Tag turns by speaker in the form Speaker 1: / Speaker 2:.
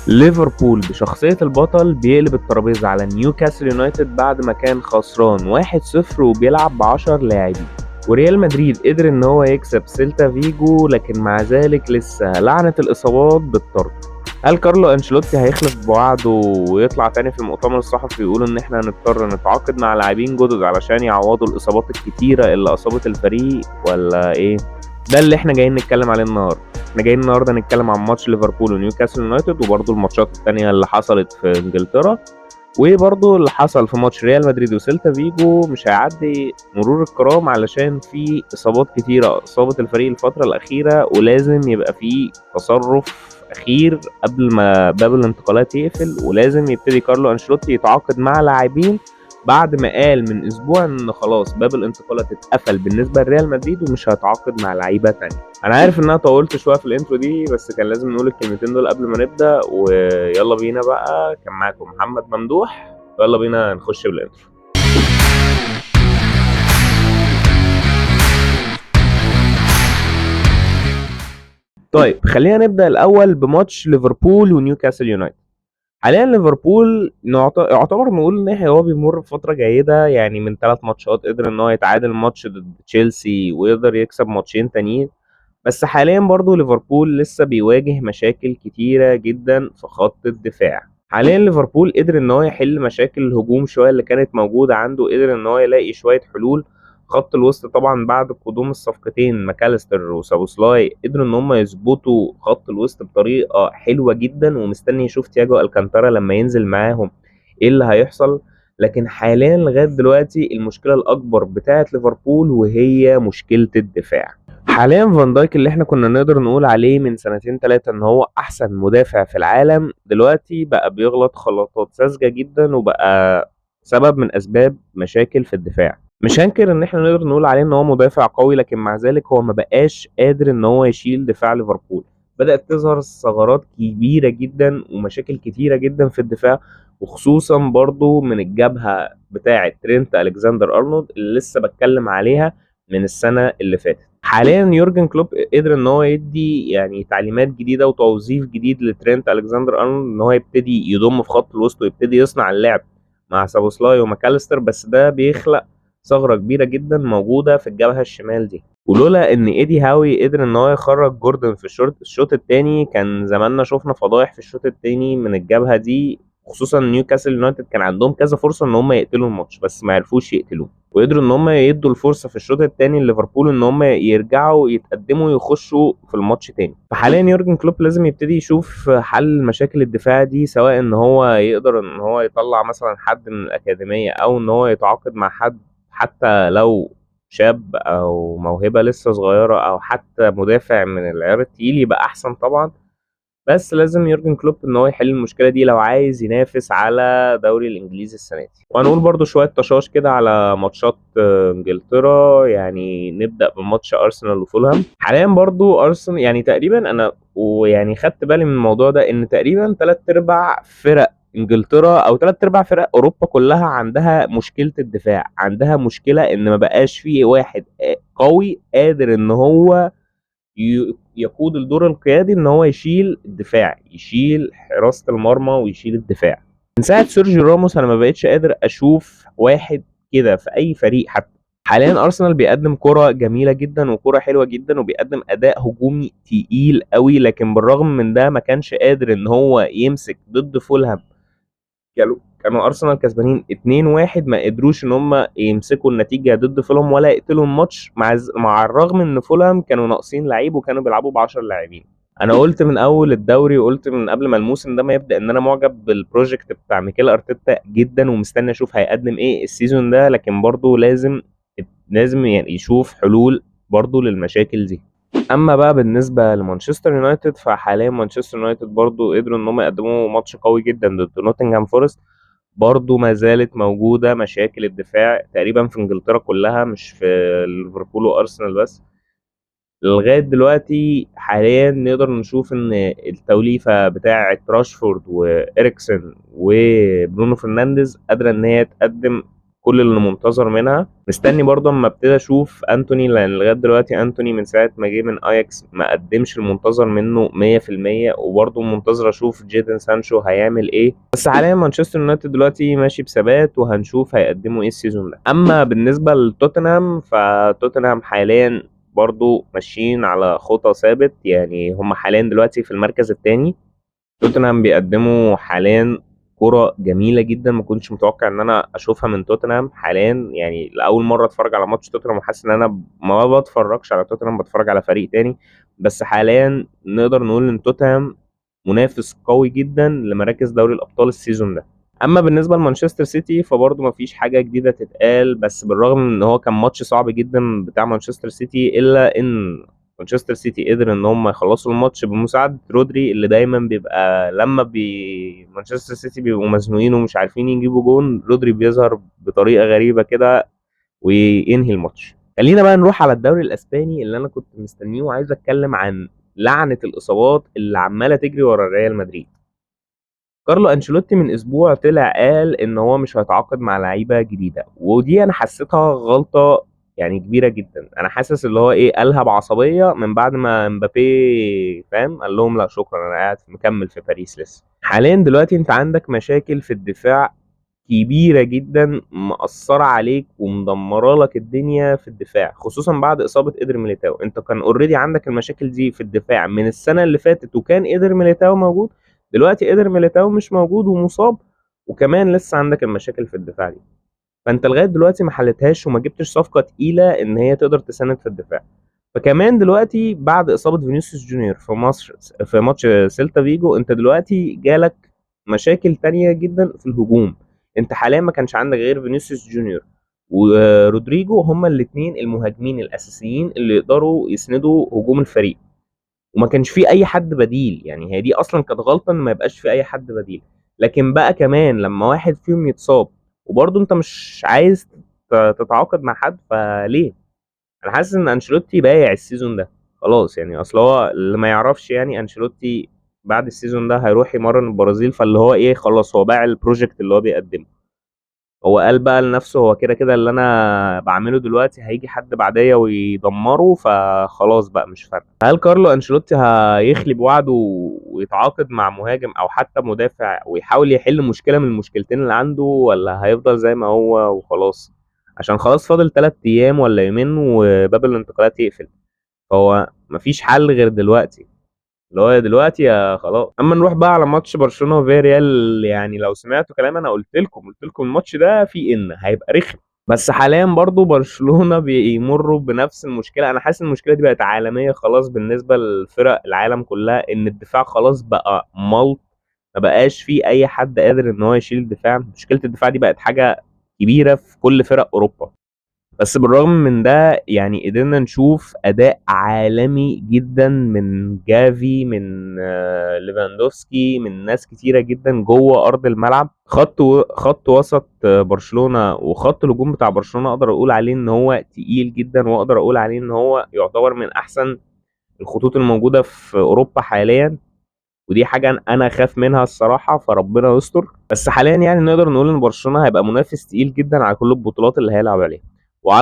Speaker 1: ليفربول بشخصية البطل بيقلب الترابيزة على نيوكاسل يونايتد بعد ما كان خسران 1-0 وبيلعب ب10 لاعبين. وريال مدريد قدر ان هو يكسب سيلتا فيجو، لكن مع ذلك لسه لعنة الاصابات بالطرد. هل كارلو انشيلوتي هيخلف بوعده ويطلع تاني في المؤتمر الصحفي ويقول ان احنا هنضطر نتعاقد مع لاعبين جدد علشان يعوضوا الاصابات الكتيرة اللي اصابت الفريق ولا ايه؟ ده اللي احنا جايين نتكلم عليه النهارده. احنا جايين النهارده نتكلم عن ماتش ليفربول ونيوكاسل يونايتد، وبرضه الماتشات التانية اللي حصلت في انجلترا، وبرضه اللي حصل في ماتش ريال مدريد وسيلتا فيجو. مش هيعدي مرور الكرام علشان في اصابات كتيرة اصابت الفريق الفترة الاخيرة، ولازم يبقى في تصرف اخير قبل ما باب الانتقالات يقفل، ولازم يبتدي كارلو انشيلوتي يتعاقد مع لاعبين بعد ما قال من اسبوع ان خلاص باب الانتقالات اتقفل بالنسبة لريال مدريد ومش هيتعاقد مع لعيبة تانية. انا عارف ان انا طولت شوية في ال intro دي، بس كان لازم نقول الكلمتين دول قبل ما نبدا، ويلا بينا بقى. كان معاكم محمد ممدوح، يلا بينا نخش بال intro. طيب خلينا نبدا الاول بماتش ليفربول ونيوكاسل يونايتد. حاليا ليفربول يعتبر نقول ان هو بيمر بفترة جيدة، يعني من 3 ماتشات قدر ان هو يتعادل ماتش ضد تشيلسي ويقدر يكسب ماتشين تانيين، بس حاليا برضو ليفربول لسه بيواجه مشاكل كتيرة جدا في خط الدفاع. حاليا ليفربول قدر ان هو يحل مشاكل الهجوم شوية اللي كانت موجودة عنده، قدر ان هو يلاقي شوية حلول. خط الوسط طبعا بعد قدوم الصفقتين ماكاليستر وسابوسلاي قدروا ان هم يظبطوا خط الوسط بطريقة حلوة جدا، ومستني يشوف تياجو الكانتارا لما ينزل معاهم ايه اللي هيحصل. لكن حاليا لغاية دلوقتي المشكلة الاكبر بتاعه ليفربول وهي مشكلة الدفاع. حاليا فان دايك اللي احنا كنا نقدر نقول عليه من سنتين 3 ان هو احسن مدافع في العالم، دلوقتي بقى بيغلط خلطات ساذجة جدا وبقى سبب من اسباب مشاكل في الدفاع. مش هنكر ان احنا نقدر نقول عليه ان هو مدافع قوي، لكن مع ذلك هو ما بقاش قادر ان هو يشيل دفاع ليفربول. بدأت تظهر ثغرات كبيرة جدا ومشاكل كتيرة جدا في الدفاع، وخصوصا برضو من الجبهة بتاعة ترينت ألكسندر أرنولد اللي لسه بتكلم عليها من السنة اللي فاتت. حاليا يورجن كلوب قدر ان هو يدي يعني تعليمات جديدة وتوظيف جديد لترينت ألكسندر أرنولد، ان هو يبتدي يضم في خط الوسط ويبتدي يصنع اللعب مع سابوسلاي وماكاليستر، بس ده بيخلق ثغرة كبيرة جدا موجودة في الجبهة الشمال دي. ولولا ان ايدي هاوي قدر ان هو يخرج جوردن في الشوط الثاني كان زماننا شفنا فضايح في الشوط الثاني من الجبهة دي، خصوصا نيوكاسل يونايتد كان عندهم كذا فرصة ان هم يقتلوا الماتش بس ما عرفوش يقتلوه، وقدروا ان هم يدوا الفرصة في الشوط الثاني لليفربول ان هم يرجعوا يتقدموا ويخشوا في الماتش تاني. فحاليا يورجن كلوب لازم يبتدي يشوف حل مشاكل الدفاع دي، سواء ان هو يقدر ان هو يطلع مثلا حد من الأكاديمية او ان هو يتعاقد مع حد حتى لو شاب او موهبة لسه صغيرة او حتى مدافع من العيار التقيل يبقى احسن طبعا. بس لازم يورجن كلوب ان هو يحل المشكلة دي لو عايز ينافس على دوري الانجليزي السنة دي. وهنقول برضو شوية تشاش كده على ماتشات انجلترا، يعني نبدا بماتش ارسنال وفولهام. حاليا برضو ارسنال يعني تقريبا انا ويعني خدت بالي من الموضوع ده ان تقريبا 3/4 فرق انجلترا او 3/4 فرق اوروبا كلها عندها مشكلة الدفاع، عندها مشكلة ان ما بقاش فيه واحد قوي قادر ان هو يقود الدور القيادي، ان هو يشيل الدفاع، يشيل حراسة المرمى ويشيل الدفاع. من ساعة سيرجيو راموس انا ما بقتش قادر اشوف واحد كده في اي فريق حتى. حاليا ارسنال بيقدم كرة جميلة جدا وكرة حلوة جدا وبيقدم اداء هجومي تقيل قوي، لكن بالرغم من ده ما كانش قادر ان هو يمسك ضد فولهام. كانوا ارسنال كسبانين 2-1، ما قدروش ان هم يمسكوا النتيجة ضد فولهام ولا يقتلوا الماتش، مع الرغم ان فولهام كانوا ناقصين لعيب وكانوا بيلعبوا ب10 لاعبين. انا قلت من اول الدوري وقلت من قبل ما الموسم ده ما يبدا ان انا معجب بال project بتاع ميكيل ارتيتا جدا ومستني اشوف هيقدم ايه ال season ده، لكن برضو لازم يعني يشوف حلول برضو للمشاكل دي. اما بقى بالنسبة لمانشستر يونايتد، فحاليا مانشستر يونايتد برضو قدروا ان هم يقدموا ماتش قوي جدا ضد نوتنغهام فورست. برضو ما زالت موجودة مشاكل الدفاع تقريبا في انجلترا كلها، مش في ليفربول وارسنال بس. لغاية دلوقتي حاليا نقدر نشوف ان التوليفه بتاعه راشفورد وإريكسن وبرونو فرنانديز قادرة ان هي تقدم كل اللي منتظر منها. مستني برضه اما ابتدي اشوف انتوني، لان لغاية دلوقتي انتوني من ساعة ما جه من اياكس ما قدمش المنتظر منه 100%، وبرضه منتظر اشوف جيدن سانشو هيعمل ايه. بس حاليا مانشستر يونايتد دلوقتي ماشي بثبات، وهنشوف هيقدموا ايه ال season ده. اما بالنسبة لتوتنهام، فتوتنهام حاليا برضو ماشيين على خطى ثابت، يعني هم حاليا دلوقتي في المركز الثاني. توتنهام بيقدموا حاليا كرة جميلة جدا، ما كنتش متوقع ان انا اشوفها من توتنهام حاليا. يعني لاول مرة اتفرج على ماتش توتنهام وحاسس ان انا ما بتفرجش على توتنهام، بتفرج على فريق تاني. بس حاليا نقدر نقول ان توتنهام منافس قوي جدا لمراكز دوري الابطال ال season ده. اما بالنسبة لمانشستر سيتي فبرضه ما فيش حاجة جديدة تتقال، بس بالرغم من ان هو كان ماتش صعب جدا بتاع مانشستر سيتي، الا ان مانشستر سيتي قدر ان هم يخلصوا الماتش بمساعدة رودري، اللي دايما بيبقى لما مانشستر سيتي بيبقوا مزنوقين ومش عارفين يجيبوا جون، رودري بيظهر بطريقة غريبة كده وينهي الماتش. خلينا بقى نروح على الدوري الاسباني اللي انا كنت مستنيه، وعايز اتكلم عن لعنه الاصابات اللي عماله تجري ورا ريال مدريد. كارلو انشيلوتي من اسبوع طلع قال ان هو مش هيتعاقد مع لعيبة جديدة، ودي انا حسيتها غلطه يعني كبيرة جدا. انا حاسس اللي هو ايه، قالها بعصبيه من بعد ما مبابي فاهم، قال لهم لا شكرا انا قاعد مكمل في باريس لسه. حاليا دلوقتي انت عندك مشاكل في الدفاع كبيرة جدا مأثره عليك ومدمره لك الدنيا في الدفاع، خصوصا بعد اصابه إدر ميليتاو. انت كان already عندك المشاكل دي في الدفاع من السنة اللي فاتت، وكان إدر ميليتاو موجود. دلوقتي إدر ميليتاو مش موجود ومصاب، وكمان لسه عندك المشاكل في الدفاع دي. فانت لغاية دلوقتي ما حلتهاش وما جبتش صفقة تقيلة ان هي تقدر تساند في الدفاع. فكمان دلوقتي بعد اصابه فينيسيوس جونيور في مصر في ماتش سيلتا فيجو، انت دلوقتي جالك مشاكل تانية جدا في الهجوم. انت حاليا ما كانش عندك غير فينيسيوس جونيور ورودريجو، هما الاثنين المهاجمين الاساسيين اللي يقدروا يسندوا هجوم الفريق، وما كانش في اي حد بديل. يعني هي دي اصلا كانت غلطه ان ما يبقاش في اي حد بديل. لكن بقى كمان لما واحد فيهم يتصاب وبرضه انت مش عايز تتعاقد مع حد، فليه؟ انا حاسس ان انشيلوتي بايع ال season ده خلاص. يعني اصل هو اللي ما يعرفش، يعني انشيلوتي بعد ال season ده هيروح يمرن البرازيل، فاللي هو ايه خلاص هو باع ال project اللي هو بيقدمه. هو قال بقى لنفسه هو كده كده اللي انا بعمله دلوقتي هيجي حد بعديا ويدمره، فخلاص بقى مش فارقه. هل كارلو انشيلوتي هيخلي بوعده ويتعاقد مع مهاجم او حتى مدافع ويحاول يحل مشكلة من المشكلتين اللي عنده، ولا هيفضل زي ما هو وخلاص؟ عشان خلاص فاضل 3 ايام ولا يومين وباب الانتقالات يقفل، فهو مفيش حل غير دلوقتي، اللي هو دلوقتي يا خلاص. اما نروح بقى على ماتش برشلونه وفياريال، يعني لو سمعتوا كلام انا قلت لكم الماتش ده فيه ان هيبقى رخم. بس حاليا برضو برشلونه بيمروا بنفس المشكلة. انا حاسس ان المشكلة دي بقت عالمية خلاص بالنسبة للفرق العالم كلها، ان الدفاع خلاص بقى ملط، ما بقاش فيه اي حد قادر ان هو يشيل الدفاع. مشكلة الدفاع دي بقت حاجة كبيرة في كل فرق اوروبا. بس بالرغم من ده يعني قدرنا نشوف اداء عالمي جدا من جافي، من ليفاندوفسكي، من ناس كتيرة جدا جوه ارض الملعب. خط وسط برشلونه وخط الهجوم بتاع برشلونه اقدر اقول عليه ان هو تقيل جدا، واقدر اقول عليه ان هو يعتبر من احسن الخطوط الموجودة في اوروبا حاليا، ودي حاجة انا اخاف منها الصراحة، فربنا يستر. بس حاليا يعني نقدر نقول ان برشلونه هيبقى منافس تقيل جدا على كل البطولات اللي هيلعب عليها.